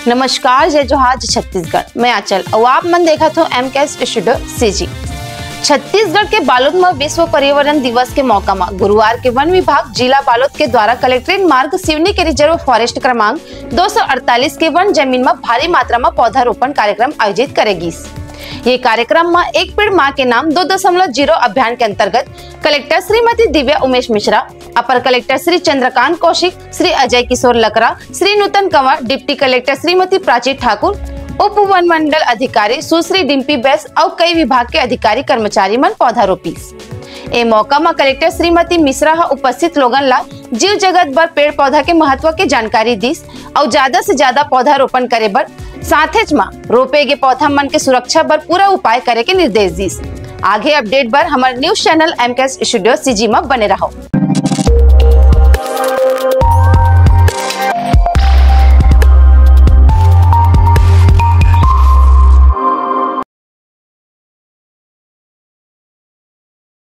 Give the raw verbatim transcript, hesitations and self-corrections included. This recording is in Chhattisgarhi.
नमस्कार, जय जोहार, जय छत्तीसगढ़। मैं आंचल अउ आप मन देखत हो M case studio CG. Chhattisgarh के बालोद म विश्व पर्यावरण दिवस के मौका म गुरुवार के वन विभाग जिला बालोद के द्वारा कलेक्ट्रेट मार्ग सिवनी के रिजर्व फॉरेस्ट क्रमांक दो सौ अड़तालीस के वन जमीन म भारी मात्रा म पौधारोपण कार्यक्रम आयोजित करे गिस। ये कार्यक्रम म एक पेड़ मां के नाम दो दशमलव जीरो अभियान के अंतर्गत कलेक्टर श्रीमती दिव्या उमेश मिश्रा, अपर कलेक्टर श्री चंद्रकांत कौशिक, श्री अजय किशोर लकड़ा, श्री नूतन कंवर, डिप्टी कलेक्टर श्रीमती प्राची ठाकुर, उप वन मंडल अधिकारी सुश्री डिम्पी बैस अउ कई विभाग के अधिकारी कर्मचारी मन पौधा रोपिस। ए मौका म कलेक्टर श्रीमती मिश्रा ह उपस्थित लोगन ला जीव जगत बर पेड़ पौधा के महत्व के जानकारी दिस अउ ज्यादा से ज्यादा पौधा रोपण करे बर, साथेच म रोपे गे पौधा मन के सुरक्षा बर पूरा उपाय करे के निर्देश दिस। आगे अपडेट बर हमर news channel M case studio CG म बने रहो।